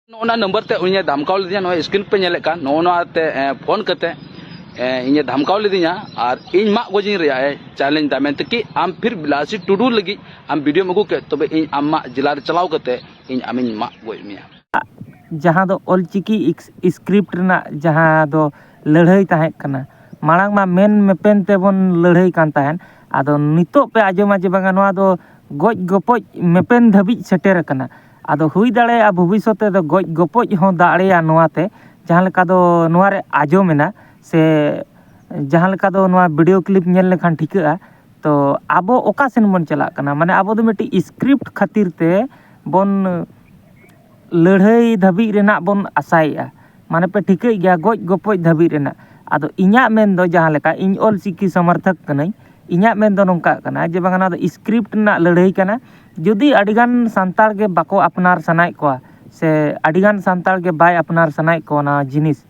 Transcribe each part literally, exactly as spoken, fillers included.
ᱱᱚᱜᱼᱚ ᱱᱚᱣᱟ ᱱᱟᱢᱵᱟᱨ ᱛᱮ ᱩᱱᱤᱭᱮ ᱫᱷᱟᱢᱠᱟᱣ ᱞᱤᱫᱤᱧᱟ, ᱱᱚᱣᱟ ᱥᱠᱨᱤᱱ ᱯᱮ ᱧᱮᱞᱮᱫ ᱠᱟᱱ, ᱱᱚᱜᱼᱚ ᱱᱚᱣᱟ ᱛᱮ ᱮ, ᱯᱷᱳᱱ ᱠᱟᱛᱮ ᱮ, ᱤᱧᱮ ᱫᱷᱟᱢᱠᱟᱣ ᱞᱤᱫᱤᱧᱟ ᱟᱨ ᱤᱧ ᱢᱟᱜ ᱜᱚᱡᱤᱧ ᱨᱮᱭᱟᱜ ᱮ ᱪᱮᱞᱮᱧᱡᱽ ᱫᱟ, ᱢᱮᱱᱛᱮ ᱠᱤ ᱟᱢ ᱯᱷᱤᱨ ᱵᱤᱞᱟᱥᱤ ᱴᱩᱰᱩ ᱞᱟᱹᱜᱤᱫ ᱟᱢ ᱵᱷᱤᱰᱤᱭᱳᱢ ᱟᱹᱜᱩ ᱠᱮᱫ, ᱛᱚᱵᱮ ᱤᱧ ᱟᱢᱟᱜ ᱡᱮᱞᱟ ᱨᱮ ᱪᱟᱞᱟᱣ ᱠᱟᱛᱮ ᱤᱧ ᱟᱢᱤᱧ ᱢᱟᱜ ᱜᱚᱡ ᱢᱮᱭᱟ᱾ ᱡᱟᱦᱟᱸ ᱫᱚ ᱚᱞᱪᱤᱠᱤ ᱤᱠᱥ-, ᱥᱠᱨᱤᱯᱴ ᱨᱮᱱᱟᱜ ᱡᱟᱦᱟᱸ ᱫᱚ ᱞᱟᱹᱲᱦᱟᱹᱭ ᱛᱟᱦᱮᱸ ᱠᱟᱱᱟ, ᱢᱟᱲᱟᱝ ᱢᱟ ᱢᱮᱱ ᱢᱮᱯᱮᱱ ᱛᱮᱵᱚᱱ ᱞᱟᱹᱲᱦᱟᱹᱭ ᱠᱟᱱ ᱛᱟᱦᱮᱸᱫ, ᱟᱫᱚ ᱱᱤᱛᱚᱜ ᱯᱮ ᱟᱸᱡᱚᱢᱟ ᱡᱮ ᱵᱟᱝᱟ ᱱᱚᱣᱟ ᱫᱚ ᱜᱚᱡ ᱜᱚᱯᱚᱡ ᱢᱮᱯᱮᱱ ᱫᱷᱟᱹᱵᱤᱡ ᱥᱮᱴᱮᱨ ᱟᱠᱟᱱᱟ᱾ ᱟᱫᱚ ᱦᱩᱭ ᱫᱟᱲᱮᱭᱟᱜᱼᱟ ᱵᱷᱚᱵᱤᱥᱥᱚᱛ ᱨᱮᱫᱚ ᱜᱚᱡ ᱜᱚᱯᱚᱡ ᱦᱚᱸ ᱫᱟᱲᱮᱭᱟᱜᱼᱟ ᱱᱚᱣᱟ ᱛᱮ, ᱡᱟᱦᱟᱸ ᱞᱮᱠᱟ ᱫᱚ ᱱᱚᱣᱟ ᱨᱮ ᱟᱸᱡᱚᱢ ᱮᱱᱟ ᱥᱮ ᱡᱟᱦᱟᱸ ᱞᱮᱠᱟ ᱫᱚ ᱱᱚᱣᱟ ᱵᱷᱤᱰᱤᱭᱳ ᱠᱞᱤᱯ ᱧᱮᱞ ᱞᱮᱠᱷᱟᱱ ᱴᱷᱤᱠᱟᱹᱜᱼᱟ᱾ ᱛᱚ ᱟᱵᱚ ᱚᱠᱟ ᱥᱮᱱ ᱵᱚᱱ ᱪᱟᱞᱟᱜ ᱠᱟᱱᱟ? ᱢᱟᱱᱮ ᱟᱵᱚ ᱫᱚ ᱢᱤᱫᱴᱤᱡ ᱥᱠᱨᱤᱯᱴ ᱠᱷᱟᱹᱛᱤᱨ ᱛᱮ ᱵᱚᱱ ᱞᱟᱹᱲᱦᱟᱹᱭ ᱫᱷᱟᱹᱵᱤᱡ ᱨᱮᱱᱟᱜ ᱵᱚᱱ ᱟᱥᱟᱭᱮᱫᱼᱟ, ᱢᱟᱱᱮ ᱯᱮ ᱴᱷᱤᱠᱟᱹᱭᱮᱫ ᱜᱮᱭᱟ, ᱜᱚᱡ ᱜᱚᱯᱚᱡ ᱫᱷᱟᱹᱵᱤᱡ ᱨᱮᱱᱟᱜ᱾ ᱟᱫᱚ ᱤᱧᱟᱹᱜ ᱢᱮᱱ ᱫᱚ ᱡᱟᱦᱟᱸ ᱞᱮᱠᱟ, ᱤᱧ ᱚᱞ ᱪᱤᱠᱤ ᱥᱚᱢᱚᱨᱛᱷᱚᱠ ᱠᱟᱹᱱᱟᱹᱧ, ᱤᱧᱟᱹᱜ ᱢᱮᱱ ᱫᱚ ᱱᱚᱝᱠᱟᱜ ᱠᱟᱱᱟ ᱡᱮ ᱵᱟᱝᱟ ᱱᱚᱣᱟ ᱫᱚ ᱥᱠᱨᱤᱯᱴ ᱨᱮᱱᱟᱜ ᱞᱟᱹᱲᱦᱟᱹᱭ ᱠᱟᱱᱟ᱾ ᱡᱩᱫᱤ ᱟᱹᱰᱤᱜᱟᱱ ᱥᱟᱱᱛᱟᱲ ᱜᱮ ᱵᱟᱠᱚ ᱟᱯᱱᱟᱨ ᱥᱟᱱᱟᱭᱮᱫ ᱠᱚᱣᱟ ᱥᱮ ᱟᱹᱰᱤᱜᱟᱱ ᱥᱟᱱᱛᱟᱲ ᱜᱮ ᱵᱟᱭ ᱟᱯᱱᱟᱨ ᱥᱟᱱᱟᱭᱮᱫ ᱠᱚᱣᱟ ᱚᱱᱟ ᱡᱤᱱᱤᱥ,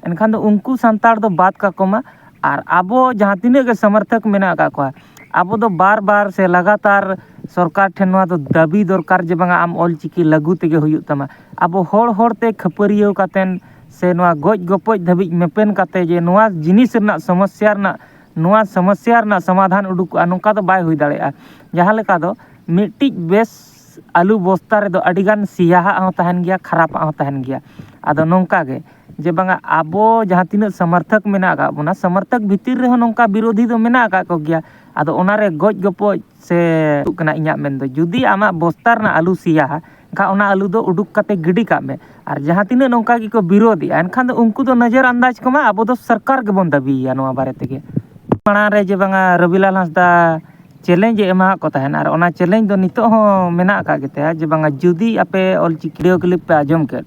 ᱮᱱᱠᱷᱟᱱ ᱫᱚ ᱩᱱᱠᱩ ᱥᱟᱱᱛᱟᱲ ᱫᱚ ᱵᱟᱫ ᱠᱟᱠᱚ ᱢᱟ᱾ ᱟᱨ ᱟᱵᱚ ᱡᱟᱦᱟᱸ ᱛᱤᱱᱟᱹᱜ ᱜᱮ ᱥᱚᱢᱚᱨᱛᱷᱚᱠ ᱢᱮᱱᱟᱜ ᱟᱠᱟᱫ ᱠᱚᱣᱟ, ᱟᱵᱚ ᱫᱚ ᱵᱟᱨ ᱵᱟᱨ ᱥᱮ ᱞᱟᱜᱟᱛᱟᱨ ᱥᱚᱨᱠᱟᱨ ᱴᱷᱮᱱ ᱱᱚᱣᱟ ᱫᱚ ᱫᱟᱹᱵᱤ ᱫᱚᱨᱠᱟᱨ ᱡᱮ ᱵᱟᱝᱟ ᱟᱢ ᱚᱞ ᱪᱤᱠᱤ ᱞᱟᱹᱜᱩ ᱛᱮᱜᱮ ᱦᱩᱭᱩᱜ ᱛᱟᱢᱟ᱾ ᱟᱵᱚ ᱦᱚᱲ ᱦᱚᱲ ᱛᱮ ᱠᱷᱟᱹᱯᱟᱹᱨᱤᱭᱟᱹᱣ ᱠᱟᱛᱮᱱ ᱥᱮ ᱱᱚᱣᱟ ᱜᱚᱡ ᱜᱚᱯᱚᱡ ᱫᱷᱟᱹᱵᱤᱡ ᱢᱮᱯᱮᱱ ᱠᱟᱛᱮ ᱡᱮ ᱱᱚᱣᱟ ᱡᱤᱱᱤᱥ ᱨᱮᱱᱟᱜ ᱥᱚᱢᱚᱥᱥᱟ ᱨᱮᱱᱟᱜ, ᱱᱚᱣᱟ ᱥᱚᱢᱚᱥᱥᱟ ᱨᱮᱱᱟᱜ ᱥᱚᱢᱟᱫᱷᱟᱱ ᱩᱰᱩᱠᱚᱜᱼᱟ, ᱱᱚᱝᱠᱟ ᱫᱚ ᱵᱟᱭ ᱦᱩᱭ ᱫᱟᱲᱮᱭᱟᱜᱼᱟ᱾ ᱡᱟᱦᱟᱸ ᱞᱮᱠᱟ ᱫᱚ ᱢᱤᱫᱴᱤᱡ ᱵᱮᱥ ᱟᱹᱞᱩ ᱵᱚᱥᱛᱟ ᱨᱮᱫᱚ ᱟᱹᱰᱤᱜᱟᱱ ᱥᱮᱭᱟᱦᱟᱜ ᱦᱚᱸ ᱛᱟᱦᱮᱱ ᱜᱮᱭᱟ, ᱠᱷᱟᱨᱟᱯᱟᱜ ᱦᱚᱸ ᱛᱟᱦᱮᱱ ᱜᱮᱭᱟ᱾ ᱟᱫᱚ ᱱᱚᱝᱠᱟ ᱜᱮ ᱡᱮ ᱵᱟᱝᱟ ᱟᱵᱚ ᱡᱟᱦᱟᱸ ᱛᱤᱱᱟᱹᱜ ᱥᱚᱢᱚᱨᱛᱷᱚᱠ ᱢᱮᱱᱟᱜ ᱟᱠᱟᱫ ᱵᱚᱱᱟ, ᱥᱚᱢᱚᱨᱛᱷᱚᱠ ᱵᱷᱤᱛᱤᱨ ᱨᱮᱦᱚᱸ ᱱᱚᱝᱠᱟ ᱵᱤᱨᱳᱫᱷᱤ ᱫᱚ ᱢᱮᱱᱟᱜ ᱟᱠᱟᱫ ᱠᱚᱜᱮᱭᱟ᱾ ᱟᱫᱚ ᱚᱱᱟᱨᱮ ᱜᱚᱡ ᱜᱚᱯᱚᱡ ᱥᱮ ᱦᱩᱭᱩᱜ ᱠᱟᱱᱟ, ᱤᱧᱟᱹᱜ ᱢᱮᱱ ᱫᱚ ᱡᱩᱫᱤ ᱟᱢᱟᱜ ᱵᱚᱥᱛᱟ ᱨᱮᱱᱟᱜ ᱟᱹᱞᱩ ᱥᱮᱭᱟᱦᱟ, ᱮᱱᱠᱷᱟᱱ ᱚᱱᱟ ᱟᱹᱞᱩ ᱫᱚ ᱩᱰᱩᱠ ᱠᱟᱛᱮ ᱜᱤᱰᱤ ᱠᱟᱜ ᱢᱮ᱾ ᱟᱨ ᱡᱟᱦᱟᱸ ᱛᱤᱱᱟᱹᱜ ᱱᱚᱝᱠᱟ ᱜᱮᱠᱚ ᱵᱤᱨᱳᱫᱷᱮᱜᱼᱟ, ᱮᱱᱠᱷᱟᱱ ᱫᱚ ᱩᱱᱠᱩ ᱫᱚ ᱱᱚᱡᱚᱨ ᱟᱱᱫᱟᱡᱽ ᱠᱚᱢᱟ, ᱟᱵᱚ ᱫᱚ ᱥᱚᱨᱠᱟᱨ ᱜᱮᱵᱚᱱ ᱫᱟᱹᱵᱤᱭᱮᱭᱟ ᱱᱚᱣᱟ ᱵᱟᱨᱮ ᱛᱮᱜᱮ᱾ ᱢᱟᱲᱟᱝ ᱨᱮ ᱡᱮ ᱵᱟᱝᱟ ᱨᱚᱵᱤᱞᱟᱞ ᱦᱟᱸᱥᱫᱟ ᱪᱮᱞᱮᱧᱡᱽ ᱮ ᱮᱢᱟᱣᱟᱫ ᱠᱚ ᱛᱟᱦᱮᱱ, ᱟᱨ ᱚᱱᱟ ᱪᱮᱞᱮᱧᱡᱽ ᱫᱚ ᱱᱤᱛᱚᱜ ᱦᱚᱸ ᱢᱮᱱᱟᱜ ᱟᱠᱟᱫ ᱜᱮᱛᱟᱭᱟ ᱡᱮ ᱵᱟᱝᱟ ᱡᱩᱫᱤ ᱟᱯᱮ ᱚᱞ ᱪᱤᱠᱤ ᱵᱷᱤᱰᱤᱭᱳ ᱠᱞᱤᱯ ᱯᱮ ᱟᱸᱡᱚᱢ ᱠᱮᱫ,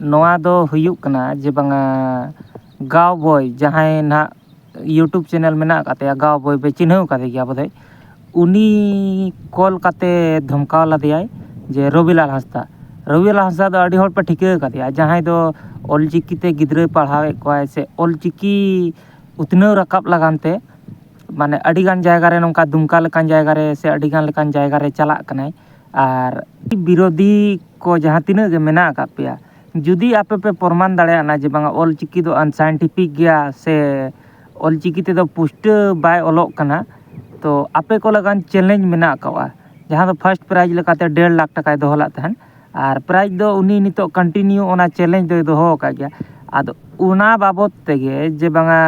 ᱱᱚᱣᱟ ᱫᱚ ᱦᱩᱭᱩᱜ ᱠᱟᱱᱟ ᱡᱮ ᱵᱟᱝᱟ ᱜᱟᱣ ᱵᱚᱭ, ᱡᱟᱦᱟᱸᱭ ᱱᱟᱦᱟᱜ YouTube ᱪᱮᱱᱮᱞ ᱢᱮᱱᱟᱜ ᱟᱠᱟᱫ ᱛᱟᱭᱟ, ᱜᱟᱣ ᱵᱚᱭ ᱯᱮ ᱪᱤᱱᱦᱟᱹᱣ ᱠᱟᱫᱮ ᱜᱮᱭᱟ ᱵᱚᱫᱷᱚᱭ, ᱩᱱᱤ ᱠᱚᱞ ᱠᱟᱛᱮ ᱫᱷᱚᱢᱠᱟᱣ ᱞᱮᱫᱮᱭᱟᱭ ᱡᱮ ᱨᱚᱵᱤᱞᱟᱞ ᱦᱟᱸᱥᱫᱟ᱾ ᱨᱚᱵᱤᱞᱟᱞ ᱦᱟᱸᱥᱫᱟ ᱫᱚ ᱟᱹᱰᱤ ᱦᱚᱲ ᱯᱮ ᱴᱷᱤᱠᱟᱹ ᱟᱠᱟᱫᱮᱭᱟ, ᱡᱟᱦᱟᱸᱭ ᱫᱚ ᱚᱞ ᱪᱤᱠᱤ ᱛᱮ ᱜᱤᱫᱽᱨᱟᱹᱭ ᱯᱟᱲᱦᱟᱣᱮᱫ ᱠᱚᱣᱟᱭ ᱥᱮ ᱚᱞ ᱪᱤᱠᱤ ᱩᱛᱱᱟᱹᱣ ᱨᱟᱠᱟᱵ ᱞᱟᱜᱟᱱ ᱛᱮ, ᱢᱟᱱᱮ ᱟᱹᱰᱤᱜᱟᱱ ᱡᱟᱭᱜᱟ ᱨᱮ, ᱱᱚᱝᱠᱟ ᱫᱩᱢᱠᱟ ᱞᱮᱠᱟᱱ ᱡᱟᱭᱜᱟ ᱨᱮ ᱥᱮ ᱟᱹᱰᱤᱜᱟᱱ ᱞᱮᱠᱟᱱ ᱡᱟᱭᱜᱟ ᱨᱮ ᱪᱟᱞᱟᱜ ᱠᱟᱱᱟᱭ᱾ ᱟᱨ ᱵᱤᱨᱳᱫᱷᱤ ᱠᱚ ᱡᱟᱦᱟᱸ ᱛᱤᱱᱟᱹᱜ ᱜᱮ ᱢᱮᱱᱟᱜ ᱟᱠᱟᱫ ᱯᱮᱭᱟ, ᱡᱩᱫᱤ ᱟᱯᱮ ᱯᱮ ᱯᱨᱚᱢᱟᱱ ᱫᱟᱲᱮᱭᱟᱜᱼᱟ ᱡᱮ ᱵᱟᱝᱟ ᱚᱞ ᱪᱤᱠᱤ ᱫᱚ ᱟᱱᱥᱟᱭᱮᱱᱴᱤᱯᱷᱤᱠ ᱜᱮᱭᱟ ᱥᱮ ᱚᱞ ᱪᱤᱠᱤ ᱛᱮᱫᱚ ᱯᱩᱥᱴᱟᱹ ᱵᱟᱭ ᱚᱞᱚᱜ ᱠᱟᱱᱟ, ᱛᱚ ᱟᱯᱮ ᱠᱚ ᱞᱟᱹᱜᱤᱫ ᱪᱮᱞᱮᱧᱡᱽ ᱢᱮᱱᱟᱜ ᱟᱠᱟᱫᱼᱟ᱾ ᱡᱟᱦᱟᱸ ᱫᱚ ᱯᱷᱟᱥᱴ ᱯᱨᱟᱭᱤᱡᱽ ᱞᱮᱠᱟᱛᱮ ᱰᱮᱲ ᱞᱟᱠᱷ ᱴᱟᱠᱟᱭ ᱫᱚᱦᱚ ᱞᱮᱫ ᱛᱟᱦᱮᱸᱫ, ᱟᱨ ᱯᱨᱟᱭᱤᱡᱽ ᱫᱚ ᱩᱱᱤ ᱱᱤᱛᱚᱜ ᱠᱚᱱᱴᱤᱱᱤᱭᱩ ᱚᱱᱟ ᱪᱮᱞᱮᱧᱡᱽ ᱫᱚᱭ ᱫᱚᱦᱚ ᱟᱠᱟᱫ ᱜᱮᱭᱟ᱾ ᱟᱫᱚ ᱚᱱᱟ ᱵᱟᱵᱚᱫ ᱛᱮᱜᱮ ᱡᱮ ᱵᱟᱝᱟ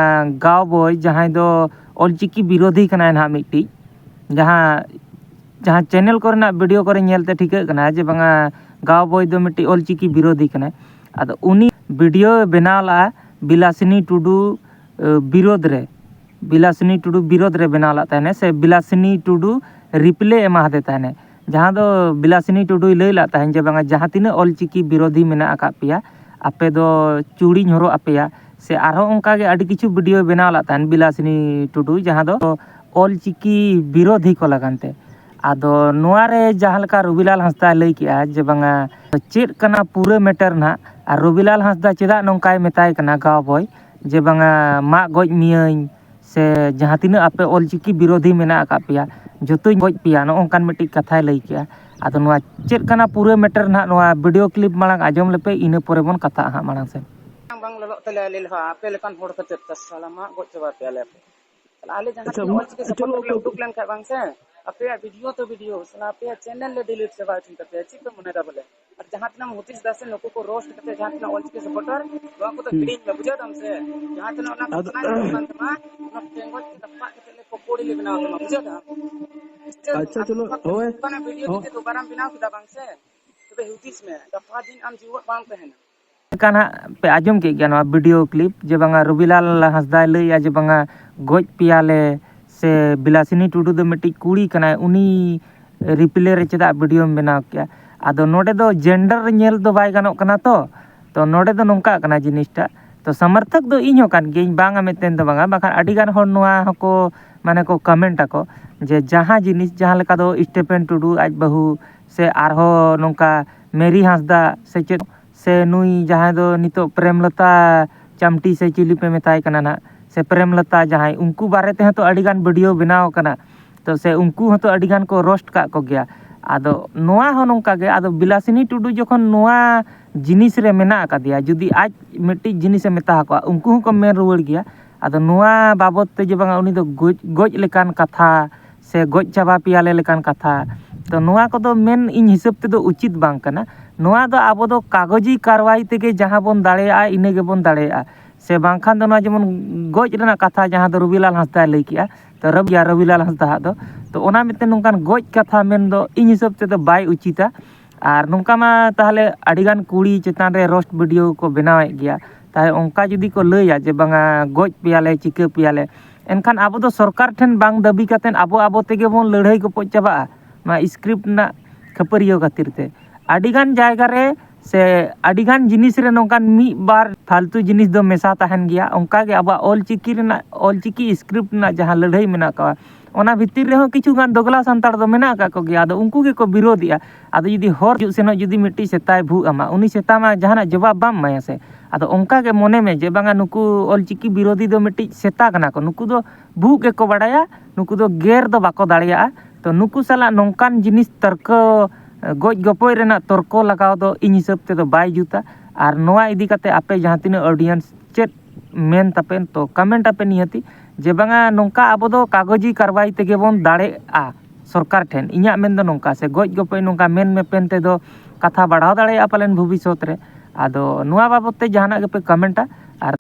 ᱜᱟᱣ ᱵᱚᱭ ᱡᱟᱦᱟᱸᱭ ᱫᱚ ᱚᱞ ᱪᱤᱠᱤ ᱵᱤᱨᱳᱫᱷᱤ ᱠᱟᱱᱟᱭ ᱱᱟᱦᱟᱜ ᱢᱤᱫᱴᱤᱡ, ᱡᱟᱦᱟᱸ ᱡᱟᱦᱟᱸ ᱪᱮᱱᱮᱞ ᱠᱚᱨᱮᱱᱟᱜ ᱵᱷᱤᱰᱤᱭᱳ ᱠᱚᱨᱮ ᱧᱮᱞᱛᱮ ᱴᱷᱤᱠᱟᱹᱜ ᱠᱟᱱᱟ ᱡᱮ ᱵᱟᱝᱟ ᱜᱟᱣ ᱵᱚᱭ ᱫᱚ ᱢᱤᱫᱴᱤᱡ ᱚᱞ ᱪᱤᱠᱤ ᱵᱤᱨᱳᱫᱷᱤ ᱠᱟᱱᱟᱭ᱾ ᱟᱫᱚ ᱩᱱᱤ ᱵᱷᱤᱰᱤᱭᱳ ᱵᱮᱱᱟᱣ ᱞᱟᱜᱼᱟ ᱵᱤᱞᱟᱥᱤᱱᱤ ᱴᱩᱰᱩ ᱵᱤᱨᱳᱫᱷ ᱨᱮ, ᱵᱤᱞᱟᱥᱤᱱᱤ ᱴᱩᱰᱩ ᱵᱤᱨᱳᱫᱷ ᱨᱮ ᱵᱮᱱᱟᱣ ᱞᱮᱫ ᱛᱟᱦᱮᱱᱮ ᱥᱮ ᱵᱤᱞᱟᱥᱤᱱᱤ ᱴᱩᱰᱩ ᱨᱤᱯᱞᱮ ᱮᱢᱟ ᱦᱟᱫᱮ ᱛᱟᱦᱮᱱᱮ, ᱡᱟᱦᱟᱸ ᱫᱚ ᱵᱤᱞᱟᱥᱤᱱᱤ ᱴᱩᱰᱩᱭ ᱞᱟᱹᱭ ᱞᱮᱫ ᱛᱟᱦᱮᱱ ᱡᱮ ᱵᱟᱝᱟ ᱡᱟᱦᱟᱸ ᱛᱤᱱᱟᱹᱜ ᱚᱞ ᱪᱤᱠᱤ ᱵᱤᱨᱳᱫᱷᱤ ᱢᱮᱱᱟᱜ ᱟᱠᱟᱫ ᱯᱮᱭᱟ, ᱟᱯᱮ ᱫᱚ ᱪᱩᱲᱤᱧ ᱦᱚᱨᱚᱜ ᱟᱯᱮᱭᱟ ᱥᱮ ᱟᱨᱦᱚᱸ ᱚᱱᱠᱟᱜᱮ ᱟᱹᱰᱤ ᱠᱤᱪᱷᱩ ᱵᱷᱤᱰᱤᱭᱳ ᱵᱮᱱᱟᱣ ᱞᱮᱫ ᱛᱟᱦᱮᱱ ᱵᱤᱞᱟᱥᱤᱱᱤ ᱴᱩᱰᱩ, ᱡᱟᱦᱟᱸ ᱫᱚ ᱚᱞ ᱪᱤᱠᱤ ᱵᱤᱨᱳᱫᱷᱤ ᱠᱚ ᱞᱟᱜᱟᱱ ᱛᱮ᱾ ᱟᱫᱚ ᱱᱚᱣᱟ ᱨᱮ ᱡᱟᱦᱟᱸ ᱞᱮᱠᱟ ᱨᱚᱵᱤᱞᱟᱞ ᱦᱟᱸᱥᱫᱟᱭ ᱞᱟᱹᱭ ᱠᱮᱜᱼᱟ ᱡᱮ ᱵᱟᱝᱟ ᱪᱮᱫ ᱠᱟᱱᱟ ᱯᱩᱨᱟᱹ ᱢᱮᱴᱟᱨ ᱱᱟᱦᱟᱜ, ᱟᱨ ᱨᱚᱵᱤᱞᱟᱞ ᱦᱟᱸᱥᱫᱟ ᱪᱮᱫᱟᱜ ᱱᱚᱝᱠᱟᱭ ᱢᱮᱛᱟᱭ ᱠᱟᱱᱟ ᱜᱟᱣ ᱵᱚᱭ ᱡᱮ ᱵᱟᱝᱟ ᱢᱟᱜ ᱜᱚᱡ ᱢᱤᱭᱟᱹᱧ ᱥᱮ ᱡᱟᱦᱟᱸ ᱛᱤᱱᱟᱹᱜ ᱟᱯᱮ ᱚᱞ ᱪᱤᱠᱤ ᱵᱤᱨᱳᱫᱷᱤ ᱢᱮᱱᱟᱜ ᱟᱠᱟᱫ ᱯᱮᱭᱟ, ᱡᱚᱛᱚᱧ ᱜᱚᱡ ᱯᱮᱭᱟ, ᱱᱚᱜᱼᱚ ᱱᱚᱝᱠᱟᱱ ᱢᱤᱫᱴᱤᱡ ᱠᱟᱛᱷᱟᱭ ᱞᱟᱹᱭ ᱠᱮᱜᱼᱟ᱾ ᱟᱫᱚ ᱱᱚᱣᱟ ᱪᱮᱫ ᱠᱟᱱᱟ ᱯᱩᱨᱟᱹ ᱢᱮᱴᱟᱨ ᱱᱟᱦᱟᱜ, ᱱᱚᱣᱟ ᱵᱷᱤᱰᱤᱭᱳ ᱠᱞᱤᱯ ᱢᱟᱲᱟᱝ ᱟᱸᱡᱚᱢ ᱞᱮᱯᱮ, ᱤᱱᱟᱹ ᱯᱚᱨᱮ ᱵᱚᱱ ᱠᱟᱛᱷᱟᱜᱼᱟ ᱦᱟᱸᱜ ᱢᱟᱲᱟᱝ ᱥᱮᱫ᱾ ᱵᱟᱝ ᱞᱚᱞᱚᱜ ᱛᱟᱞᱮᱭᱟ ᱟᱞᱮ ᱞᱮᱠᱟ, ᱟᱯᱮ ᱞᱮᱠᱟᱱ ᱦᱚᱲ ᱠᱷᱟᱹᱛᱤᱨ ᱛᱮ ᱥᱟᱞᱟ ᱢᱟᱜ ᱜᱚᱡ ᱪᱟᱵᱟ ᱯᱮᱭᱟᱞᱮ ᱟᱯᱮ᱾ ᱟᱞᱮ ᱡᱟᱦᱟᱸ ᱟᱪᱪᱷᱟ, ᱛᱤᱱᱟᱹᱜ ᱢᱟ, ᱚᱞ ᱪᱤᱠᱤ ᱪᱚᱞᱚ, ᱥᱟᱯᱳᱨᱴᱟᱨ ᱞᱮ ᱪᱚᱞᱚ᱾ ᱩᱰᱩᱠ ᱞᱮᱱᱠᱷᱟᱱ ᱵᱟᱝ ᱥᱮ, ᱟᱯᱮᱭᱟᱜ ᱵᱷᱤᱰᱤᱭᱳ ᱛᱚ ᱵᱷᱤᱰᱤᱭᱳ, ᱥᱟᱞᱟ ᱟᱯᱮᱭᱟᱜ ᱪᱮᱱᱮᱞ ᱞᱮ ᱰᱤᱞᱤᱴ ᱪᱟᱵᱟ ᱦᱚᱪᱚᱭ ᱛᱟᱯᱮᱭᱟ, ᱪᱮᱫ ᱯᱮ ᱢᱚᱱᱮᱭᱮᱫᱟ ᱵᱚᱞᱮ? ᱟᱨ ᱡᱟᱦᱟᱸ ᱛᱤᱱᱟᱹᱜ ᱮᱢ ᱦᱩᱫᱤᱥ ᱫᱟ ᱥᱮ ᱱᱩᱠᱩ ᱠᱚ ᱨᱳᱥᱴ ᱠᱟᱛᱮ ᱡᱟᱦᱟᱸ ᱛᱤᱱᱟᱹᱜ ᱚᱞ ᱪᱤᱠᱤ ᱥᱟᱯᱳᱨᱴᱟᱨ, ᱱᱚᱣᱟ ᱠᱚᱫᱚ ᱦᱩᱸ᱾ ᱦᱤᱲᱤᱧ ᱢᱮ, ᱵᱩᱡᱷᱟᱹᱣ ᱫᱟᱢ ᱥᱮ? ᱡᱟᱦᱟᱸ ᱛᱤᱱᱟᱹᱜ ᱚᱱᱟ ᱟᱫᱚ ᱜᱷᱚᱴᱚᱱᱟ ᱦᱩᱭᱩᱜ ᱠᱟᱱ ᱛᱟᱢᱟ, ᱚᱱᱟ ᱴᱮᱸᱜᱚᱡ ᱛᱮ ᱨᱟᱯᱟᱜ ᱠᱟᱛᱮ ᱞᱮ ᱯᱚᱠᱳᱲᱤ ᱞᱮ ᱵᱮᱱᱟᱣ ᱛᱟᱢᱟ, ᱵᱩᱡᱷᱟᱹᱣ ᱫᱟᱢ? ᱟᱪᱪᱷᱟ, ᱟᱨ ᱪᱚᱞᱚ, ᱱᱚᱝᱠᱟᱱᱟᱜ ᱦᱳᱭ, ᱵᱷᱤᱰᱤᱭᱳ ᱦᱳᱭ᱾ ᱡᱩᱫᱤ ᱫᱚᱵᱟᱨᱟᱢ ᱵᱮᱱᱟᱣ ᱠᱮᱫᱟ ᱵᱟᱝ ᱥᱮ, ᱛᱚᱵᱮ ᱦᱩᱫᱤᱥ ᱢᱮ, ᱜᱟᱯᱟ ᱫᱤᱱ ᱟᱢ ᱡᱤᱣᱮᱫ ᱵᱟᱢ ᱛᱟᱦᱮᱱᱟ᱾ ᱞᱮᱠᱟ ᱱᱟᱦᱟᱜ ᱯᱮ ᱟᱸᱡᱚᱢ ᱠᱮᱫ ᱜᱮᱭᱟ ᱱᱚᱣᱟ ᱵᱷᱤᱰᱤᱭᱳ ᱠᱞᱤᱯ ᱡᱮ ᱵᱟᱝᱟ ᱨᱚᱵᱤᱞᱟᱞ ᱦᱟᱸᱥᱫᱟᱭ ᱞᱟᱹᱭᱮᱜᱼᱟ ᱡᱮ ᱵᱟᱝᱟ ᱜᱚᱡ ᱯᱮᱭᱟᱞᱮ ᱥᱮ ᱵᱤᱞᱟᱥᱤᱱᱤ ᱴᱩᱰᱩ ᱫᱚ ᱢᱤᱫᱴᱤᱡ ᱠᱩᱲᱤ ᱠᱟᱱᱟᱭ, ᱩᱱᱤ ᱨᱤᱯᱞᱮ ᱨᱮ ᱪᱮᱫᱟᱜ ᱵᱷᱤᱰᱤᱭᱳᱢ ᱵᱮᱱᱟᱣ ᱠᱮᱜᱼᱟ? ᱟᱫᱚ ᱱᱚᱰᱮ ᱫᱚ ᱡᱮᱱᱰᱟᱨ ᱧᱮᱞ ᱫᱚ ᱵᱟᱭ ᱜᱟᱱᱚᱜ ᱠᱟᱱᱟ ᱛᱚ, ᱛᱚ ᱱᱚᱰᱮ ᱫᱚ ᱱᱚᱝᱠᱟᱜ ᱠᱟᱱᱟ ᱡᱤᱱᱤᱥᱴᱟ᱾ ᱛᱚ ᱥᱚᱢᱚᱨᱛᱷᱚᱠ ᱫᱚ ᱤᱧ ᱦᱚᱸ ᱠᱟᱱ ᱜᱤᱭᱟᱹᱧ, ᱵᱟᱝᱟ ᱢᱮᱱᱛᱮ ᱫᱚ ᱵᱟᱝᱟ, ᱵᱟᱠᱷᱟᱱ ᱟᱹᱰᱤᱜᱟᱱ ᱦᱚᱲ ᱱᱚᱣᱟ ᱦᱚᱸᱠᱚ ᱢᱟᱱᱮ ᱠᱚ ᱠᱚᱢᱮᱱᱴ ᱟᱠᱚ ᱡᱮ ᱡᱟᱦᱟᱸ ᱡᱤᱱᱤᱥ ᱡᱟᱦᱟᱸ ᱞᱮᱠᱟ ᱫᱚ ᱥᱴᱤᱯᱷᱮᱱ ᱴᱩᱰᱩ ᱟᱡ ᱵᱟᱹᱦᱩ ᱥᱮ ᱟᱨᱦᱚᱸ ᱱᱚᱝᱠᱟ ᱢᱮᱨᱤ ᱦᱟᱸᱥᱫᱟ ᱥᱮ ᱪᱮᱫ ᱥᱮ ᱱᱩᱭ ᱡᱟᱦᱟᱸᱭ ᱫᱚ ᱱᱤᱛᱚᱜ ᱯᱨᱮᱢᱞᱚᱛᱟ ᱪᱟᱢᱴᱤ ᱥᱮ ᱪᱤᱞᱤ ᱯᱮ ᱢᱮᱛᱟᱭ ᱠᱟᱱᱟ ᱱᱟᱦᱟᱜ, ᱥᱮ ᱯᱨᱮᱢᱞᱚᱛᱟ ᱡᱟᱦᱟᱸᱭ, ᱩᱱᱠᱩ ᱵᱟᱨᱮ ᱛᱮᱦᱚᱸ ᱛᱚ ᱟᱹᱰᱤᱜᱟᱱ ᱵᱷᱤᱰᱤᱭᱳ ᱵᱮᱱᱟᱣ ᱟᱠᱟᱱᱟ᱾ ᱛᱚ ᱥᱮ ᱩᱱᱠᱩ ᱦᱚᱸᱛᱚ ᱟᱹᱰᱤᱜᱟᱱ ᱠᱚ ᱨᱳᱥᱴ ᱠᱟᱜ ᱠᱚᱜᱮᱭᱟ᱾ ᱟᱫᱚ ᱱᱚᱣᱟ ᱦᱚᱸ ᱱᱚᱝᱠᱟ ᱜᱮ, ᱟᱫᱚ ᱵᱤᱞᱟᱥᱤᱱᱤ ᱴᱩᱰᱩ ᱡᱚᱠᱷᱚᱱ ᱱᱚᱣᱟ ᱡᱤᱱᱤᱥ ᱨᱮ ᱢᱮᱱᱟᱜ ᱟᱠᱟᱫᱮᱭᱟ, ᱡᱩᱫᱤ ᱟᱡ ᱢᱤᱫᱴᱤᱡ ᱡᱤᱱᱤᱥᱮ ᱢᱮᱛᱟ ᱟᱠᱚᱣᱟ, ᱩᱱᱠᱩ ᱦᱚᱸᱠᱚ ᱢᱮᱱ ᱨᱩᱣᱟᱹᱲ ᱜᱮᱭᱟ᱾ ᱟᱫᱚ ᱱᱚᱣᱟ ᱵᱟᱵᱚᱫ ᱛᱮ ᱡᱮ ᱵᱟᱝᱟ ᱩᱱᱤ ᱫᱚ ᱜᱚᱡ, ᱜᱚᱡ ᱞᱮᱠᱟᱱ ᱠᱟᱛᱷᱟ ᱥᱮ ᱜᱚᱡ ᱪᱟᱵᱟ ᱯᱮᱭᱟᱞᱮ ᱞᱮᱠᱟᱱ ᱠᱟᱛᱷᱟ, ᱛᱚ ᱱᱚᱣᱟ ᱠᱚᱫᱚ ᱢᱮᱱ ᱤᱧ ᱦᱤᱥᱟᱹᱵ ᱛᱮᱫᱚ ᱩᱪᱤᱛ ᱵᱟᱝ ᱠᱟᱱᱟ᱾ ᱱᱚᱣᱟ ᱫᱚ ᱟᱵᱚ ᱫᱚ ᱠᱟᱜᱚᱡᱤ ᱠᱟᱨᱣᱟᱭ ᱛᱮᱜᱮ ᱡᱟᱦᱟᱸ ᱵᱚᱱ ᱫᱟᱲᱮᱭᱟᱜᱼᱟ, ᱤᱱᱟᱹ ᱜᱮᱵᱚᱱ ᱫᱟᱲᱮᱭᱟᱜᱼᱟ᱾ ᱥᱮ ᱵᱟᱝᱠᱷᱟᱱ ᱫᱚ ᱱᱚᱣᱟ ᱡᱮᱢᱚᱱ ᱜᱚᱡ ᱨᱮᱱᱟᱜ ᱠᱟᱛᱷᱟ ᱡᱟᱦᱟᱸ ᱫᱚ ᱨᱚᱵᱤᱞᱟᱞ ᱦᱟᱸᱥᱫᱟᱭ ᱞᱟᱹᱭ ᱠᱮᱜᱼᱟ, ᱛᱚ ᱨᱚᱵᱤ, ᱨᱚᱵᱤᱞᱟᱞ ᱦᱟᱸᱥᱫᱟ ᱦᱟᱜ ᱫᱚ, ᱛᱚ ᱚᱱᱟ ᱢᱤᱫᱴᱮᱱ ᱱᱚᱝᱠᱟᱱ ᱜᱚᱡ ᱠᱟᱛᱷᱟ ᱢᱮᱱ ᱫᱚ ᱤᱧ ᱦᱤᱥᱟᱹᱵ ᱛᱮᱫᱚ ᱵᱟᱭ ᱩᱪᱤᱛᱟ᱾ ᱟᱨ ᱱᱚᱝᱠᱟ ᱢᱟ ᱛᱟᱦᱚᱞᱮ ᱟᱹᱰᱤᱜᱟᱱ ᱠᱩᱲᱤ ᱪᱮᱛᱟᱱ ᱨᱮ ᱨᱳᱥᱴ ᱵᱷᱤᱰᱤᱭᱳ ᱠᱚ ᱵᱮᱱᱟᱣᱮᱫ ᱜᱮᱭᱟ᱾ ᱛᱟᱦᱚᱞᱮ ᱚᱱᱠᱟ ᱡᱩᱫᱤ ᱠᱚ ᱞᱟᱹᱭᱟ ᱡᱮ ᱵᱟᱝᱟ ᱜᱚᱡ ᱯᱮᱭᱟᱞᱮ, ᱪᱤᱠᱟᱹ ᱯᱮᱭᱟᱞᱮ, ᱮᱱᱠᱷᱟᱱ ᱟᱵᱚ ᱫᱚ ᱥᱚᱨᱠᱟᱨ ᱴᱷᱮᱱ ᱵᱟᱝ ᱫᱟᱹᱵᱤ ᱠᱟᱛᱮᱫ ᱟᱵᱚ ᱟᱵᱚ ᱛᱮᱜᱮ ᱵᱚᱱ ᱞᱟᱹᱲᱦᱟᱹᱭ ᱜᱚᱯᱚᱡ ᱪᱟᱵᱟᱜᱼᱟ ᱱᱚᱣᱟ ᱥᱠᱨᱤᱯᱴ ᱨᱮᱱᱟᱜ ᱠᱷᱟᱹᱯᱟᱹᱨᱤᱭᱟᱹ ᱠᱷᱟᱹᱛᱤᱨ ᱛᱮ᱾ ᱟᱹᱰᱤᱜᱟᱱ ᱡᱟᱭᱜᱟ ᱨᱮ ᱥᱮ ᱟᱹᱰᱤᱜᱟᱱ ᱡᱤᱱᱤᱥ ᱨᱮ ᱱᱚᱝᱠᱟᱱ ᱢᱤᱫ ᱵᱟᱨ ᱯᱷᱟᱞᱛᱩ ᱡᱤᱱᱤᱥ ᱫᱚ ᱢᱮᱥᱟ ᱛᱟᱦᱮᱱ ᱜᱮᱭᱟ᱾ ᱚᱱᱠᱟᱜᱮ ᱟᱵᱚᱣᱟᱜ ᱚᱞᱪᱤᱠᱤ ᱨᱮᱱᱟᱜ, ᱚᱞᱪᱤᱠᱤ ᱥᱠᱨᱤᱯᱴ ᱨᱮᱱᱟᱜ ᱡᱟᱦᱟᱸ ᱞᱟᱹᱲᱦᱟᱹᱭ ᱢᱮᱱᱟᱜ ᱟᱠᱟᱫᱼᱟ, ᱚᱱᱟ ᱵᱷᱤᱛᱤᱨ ᱨᱮᱦᱚᱸ ᱠᱤᱪᱷᱩ ᱜᱟᱱ ᱫᱚᱜᱽᱞᱟ ᱥᱟᱱᱛᱟᱲ ᱫᱚ ᱢᱮᱱᱟᱜ ᱟᱠᱟᱫ ᱠᱚᱜᱮᱭᱟ᱾ ᱟᱫᱚ ᱩᱱᱠᱩ ᱜᱮᱠᱚ ᱵᱤᱨᱳᱫᱷᱮᱜᱼᱟ᱾ ᱟᱫᱚ ᱡᱩᱫᱤ ᱦᱚᱨ ᱦᱤᱡᱩᱜ ᱥᱮᱱᱚᱜ ᱡᱩᱫᱤ ᱢᱤᱫᱴᱤᱡ ᱥᱮᱛᱟᱭ ᱵᱷᱩᱜ ᱟᱢᱟ, ᱩᱱᱤ ᱥᱮᱛᱟ ᱢᱟ ᱡᱟᱦᱟᱱᱟᱜ ᱡᱚᱵᱟᱵ ᱵᱟᱢ ᱮᱢᱟᱭᱟ ᱥᱮ᱾ ᱟᱫᱚ ᱚᱱᱠᱟ ᱜᱮ ᱢᱚᱱᱮ ᱢᱮ ᱡᱮ ᱵᱟᱝᱟ ᱱᱩᱠᱩ ᱚᱞᱪᱤᱠᱤ ᱵᱤᱨᱳᱫᱷᱤ ᱫᱚ ᱢᱤᱫᱴᱤᱡ ᱥᱮᱛᱟ ᱠᱟᱱᱟ ᱠᱚ, ᱱᱩᱠᱩ ᱫᱚ ᱵᱷᱩᱜ ᱜᱮᱠᱚ ᱵᱟᱲᱟᱭᱟ, ᱱᱩᱠᱩ ᱫᱚ ᱜᱮᱨ ᱫᱚ ᱵᱟᱠᱚ ᱫᱟᱲᱮᱭᱟᱜᱼᱟ᱾ ᱛᱚ ᱱᱩᱠᱩ ᱥᱟᱞᱟᱜ ᱱᱚᱝᱠᱟᱱ ᱡᱤᱱᱤᱥ ᱛᱚᱨᱠᱚ, ᱜᱚᱡ ᱜᱚᱯᱚᱡ ᱨᱮᱱᱟᱜ ᱛᱚᱨᱠᱚ ᱞᱟᱜᱟᱣ ᱫᱚ ᱤᱧ ᱦᱤᱥᱟᱹᱵ ᱛᱮᱫᱚ ᱵᱟᱭ ᱡᱩᱛᱟ᱾ ᱟᱨ ᱱᱚᱣᱟ ᱤᱫᱤ ᱠᱟᱛᱮ ᱟᱯᱮ ᱡᱟᱦᱟᱸ ᱛᱤᱱᱟᱹᱜ ᱚᱰᱤᱭᱮᱱᱥ ᱪᱮᱫ ᱢᱮᱱ ᱛᱟᱯᱮ, ᱛᱚ ᱠᱚᱢᱮᱱᱴ ᱟᱯᱮ ᱱᱤᱦᱟᱹᱛᱤ ᱡᱮ ᱵᱟᱝᱟ ᱱᱚᱝᱠᱟ ᱟᱵᱚ ᱫᱚ ᱠᱟᱜᱚᱡᱤ ᱠᱟᱨᱣᱟᱭ ᱛᱮᱜᱮ ᱵᱚᱱ ᱫᱟᱲᱮᱜᱼᱟ ᱥᱚᱨᱠᱟᱨ ᱴᱷᱮᱱ᱾ ᱤᱧᱟᱹᱜ ᱢᱮᱱ ᱫᱚ ᱱᱚᱝᱠᱟ, ᱥᱮ ᱜᱚᱡ ᱜᱚᱯᱚᱡ ᱱᱚᱝᱠᱟ ᱢᱮᱱ ᱢᱮᱯᱮᱱ ᱛᱮᱫᱚ ᱠᱟᱛᱷᱟ ᱵᱟᱲᱦᱟᱣ ᱫᱟᱲᱮᱭᱟᱜᱼᱟ ᱯᱟᱞᱮᱱ ᱵᱷᱚᱵᱤᱥᱥᱚᱛ ᱨᱮ᱾ ᱟᱫᱚ ᱱᱚᱣᱟ ᱵᱟᱵᱚᱫ ᱛᱮ ᱡᱟᱦᱟᱱᱟᱜ ᱜᱮᱯᱮ ᱠᱚᱢᱮᱱᱴᱟ᱾ ᱟᱨ